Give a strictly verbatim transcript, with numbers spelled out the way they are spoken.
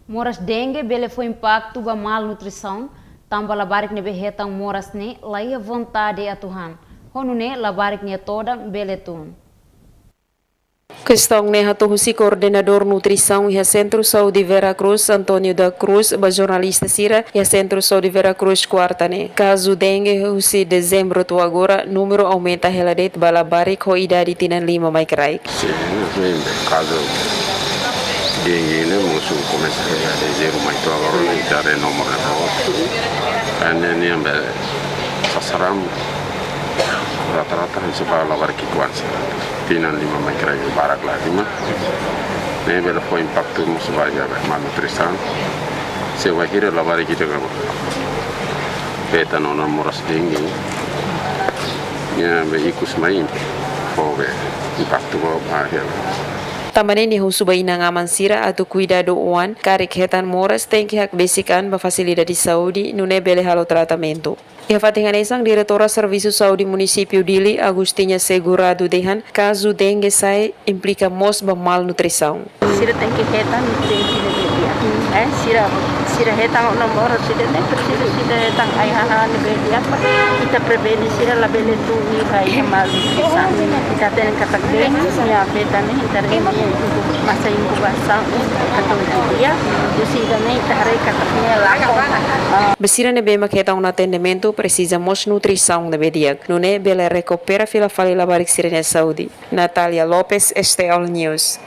Moras dengue bele fó impaktu ba malnutrisaun, tanba labarik ne'ebé hetan moras ne'e laiha vontade atu han, ho nune'e labarik nia todan bele tun. Kestaun ne'e hato'o husi Koordenadór Nutrisaun iha Sentru Saúde Vera Cruz, António da Cruz, ba jornalista sira iha Sentru Saúde Vera Cruz, kuarta ne'e. Kazu dengue husi dezembru to'o agora, númeru aumenta hela de'it ba labarik ho idade tinan lima mai kraik. Sin, sin, kazu dengue ne'e mosu komesa iha dezembru mai to'o agora, ne'e ita haree númeru ne'e boot. Ne'e, ne'e be sasaran rata-rata hanesan ba labarik ki'ikoan sira. Tinan lima mai kraik, barak la lima. Ne'e bele fó impaktu mós ba iha malnutrisaun. Se bainhira labarik ita ka hetan ona moras dengue, nia be ikus mai fó be impaktu ba, ba hela. Tanba ne'e nia husu ba inan-aman sira atu kuidadu oan, karik hetan moras tenke hakbesik an ba fasilidade saúde, nune'e bele halo tratamentu. Iha fatin hanesan, Diretora Servisu Saúde Munisípiu Dili, Agostinha Segurado dehan, kazu dengue sa'e implika mós ba malnutrisaun. Sira tenke hetan nutriente ne'ebé di'ak. Eh, sira, sira hetan ona moras sira-ne'e presiza sira hetan ai-hahán ne'ebé di'ak para ita prevene sira labele tun iha malnutrisaun. Ita hatene katak dengue nia afeta ne'e, ita haree iha masa inkubasaun, katorze dias, husi ida-ne'e ita haree katak nia lakon. Ah. Ba sira ne'ebé mak hetan ona atendimentu presiza mós nutrisaun ne'ebé di'ak, nune'e bele rekupera fila fali labarik sira-nia saúde. Natália Lopes, S T L News.